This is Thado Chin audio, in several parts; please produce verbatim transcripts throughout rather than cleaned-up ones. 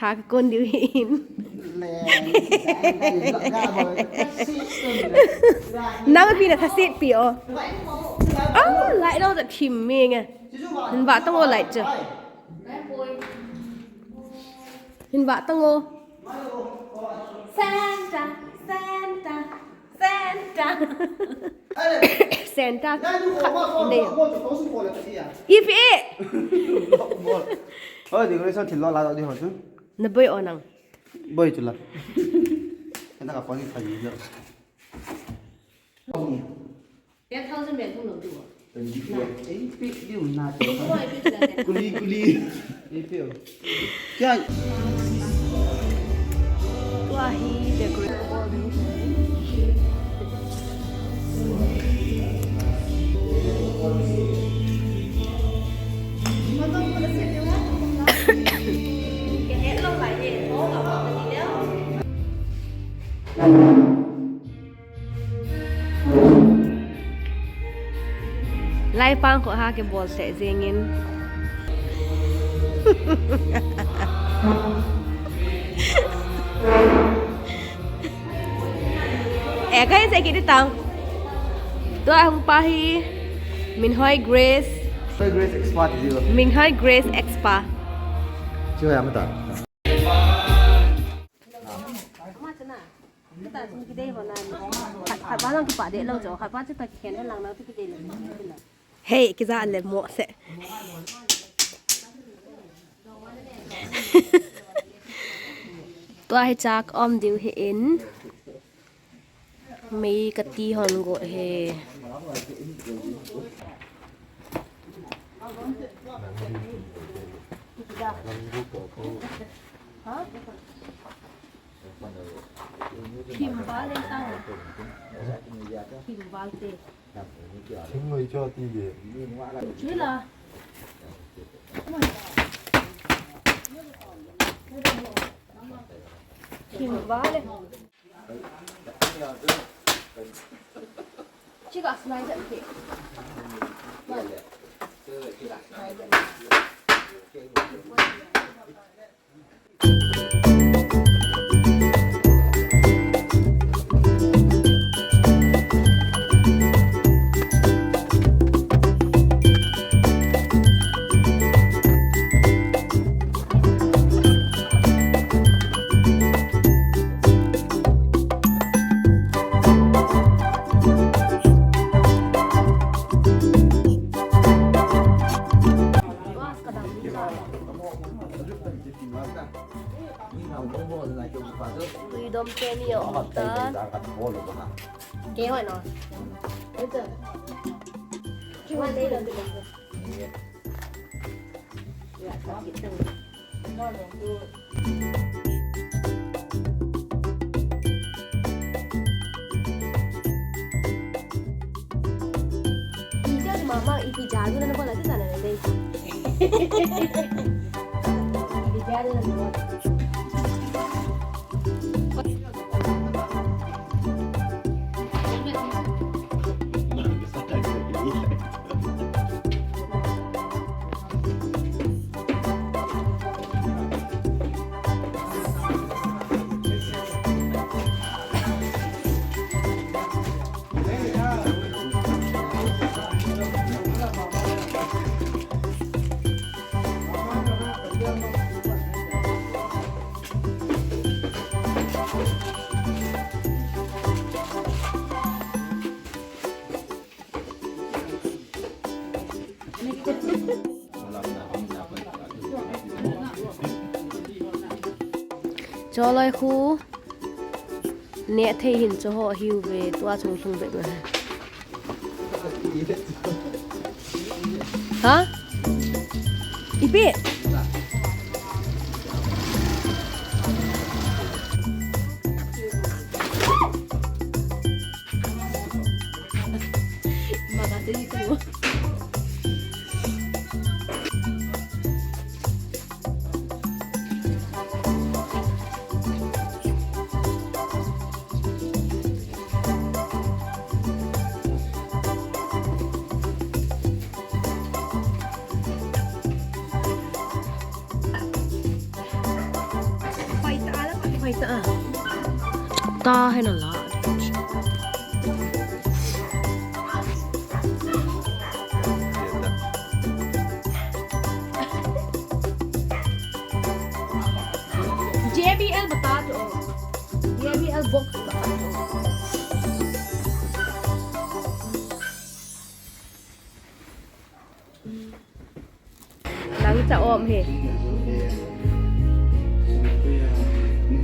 Kha ka kon diu hi in. Nang pi na thasit pi o. Oh, light lo ta thim mi nge. Hin ba tang o light chu. Hin ba tang o. Santa, Santa, Santa. Santa. Khat dei. If e. Oi, decoration thil lo la ding ho chu. Na boi o nang. Boi chu la. Kana ka pang ni thai lo. Ten thousand bel thum lo tu. Ei pe diu na te. Kuli, kuli. Ei pe o. Kya? Tua hi decorate. Lai pang ko ha ke bol se jingin. E, ka hin sei kit tang. Tua hung pa hi Minhoi Grace. Minhoi Grace Expa ti diu. Minhoi Grace Expa. Chu ya mata. Hei, kija le mo se. Tua hi chak om diu hi in. Mei ka ti hon go he. Thim val le sang. Thim val te. Thim ngoi cho ti ye. Chila. Thim val le. Chiga slide up ke. Freedom te ni o ta. Ke hoi no. Ke hoi no. Mama, ipi jaru na bola tu sana na dei. Ipi jaru na bola. Choloi khu ne thei hin cho ho hiu ve tua chung lhung ve na. Ha? Ipi? Ta hai na la. J B L bata to. J B L box bata to. Nang cha om hi.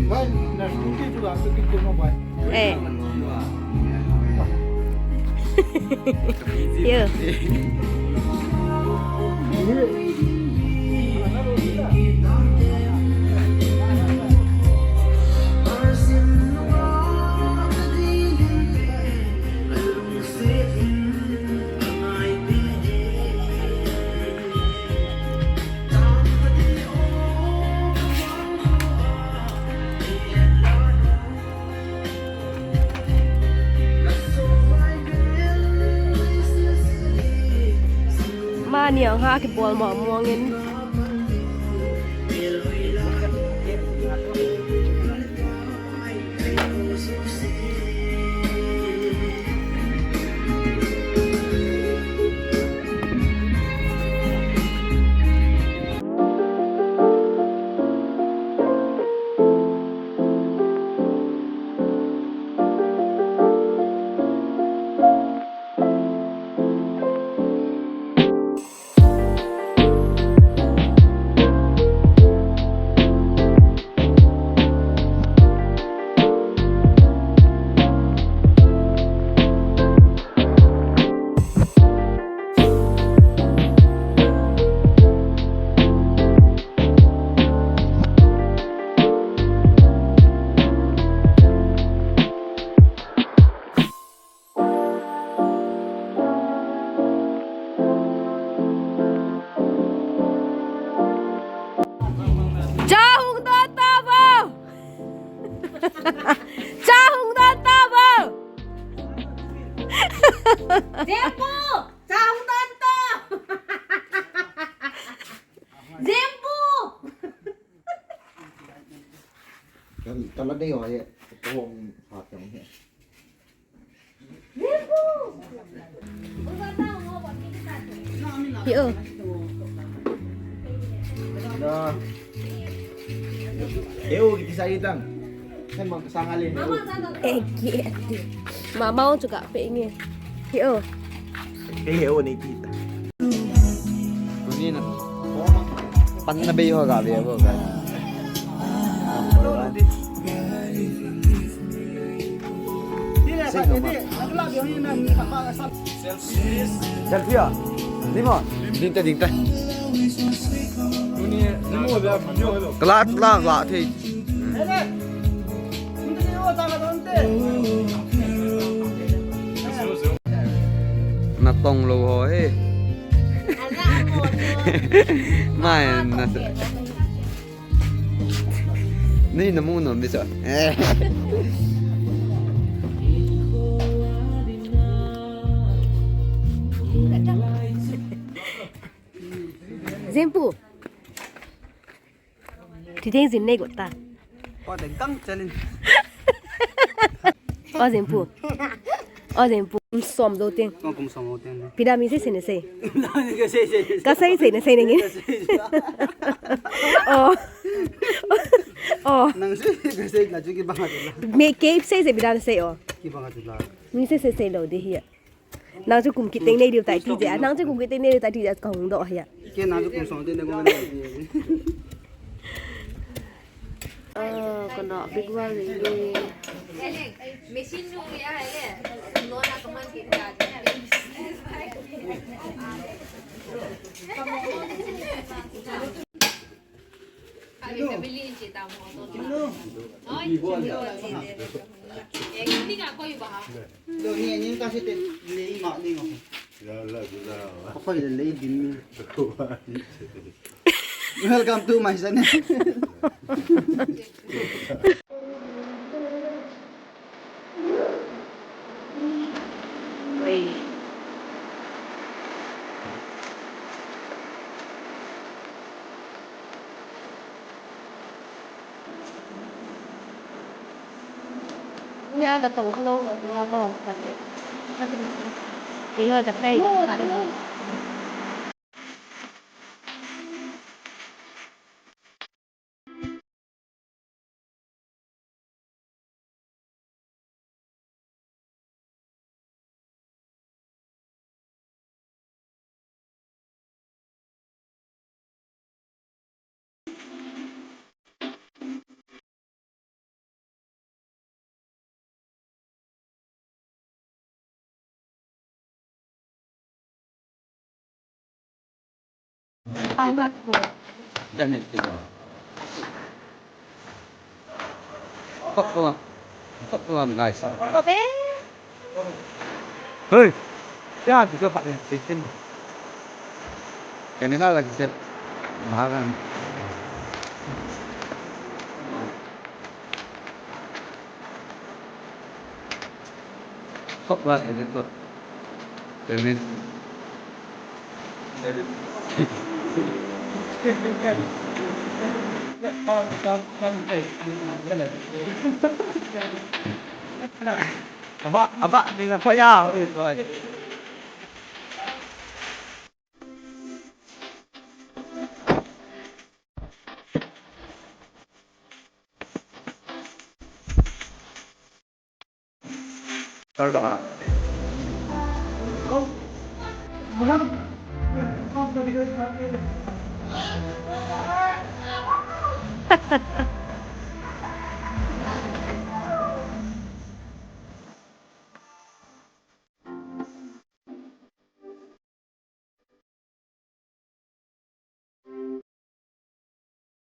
Bhai, na scooty chu ga, scooty chu mo bhai. Eh. Yo. Mani ang ha kibol mo mo ngin. Cha hung don ta vo. Cha hung don ta vo. Jempu, cha hung don ta. Jempu. Kan, kan la dei ho ye. Ko hong ha tong he. Hi o. Na. He o, kiti sa itang. Kan mang kasang alin. Eh, ki. Mama on juga pe ngi. Hi o. He o ni kita. Tuni na. Pan na bei ho ga be ho ga. Selfie a? Ding ta, ding ta. Kala, kala, kala thei. Na tong lou ho he. Mai na. Nei na mu nom di sa. Eh. Jempu. Ti ding jin nei got ta. O ding kang challenge. O Jempu. O Jempu. Kum som jou teng. O kum som jou teng. Pi da mi sei sei na sei. Ka sei sei. Ka sei sei na sei na ngin. Ka sei sei. O. O. Nang sei ka sei la chu kibang a chu la. Me ke sei sei pi da sei o. Kibang a chu la. Mi sei sei sei lou di hi a. Nang chu kum kit teng nei diu tai ti jeh a. Nang chu kum kit teng nei diu tai ti jeh a ka hung doh hi a. Ke nang chu kum som teng nei ko na. Ah, kana big one ni. Machine nu ya hai le. No na kaman ki ka. Welcome to my channel. Ya, da tong kalo, ya, ko, ka te. Ka te. Iyo, da kai. Hey, ya, kita pakai sistem. Yang ni lagi set. Mahal kan? Sok lah, ini tu. Ini. Apa, apa ni nak kau ya?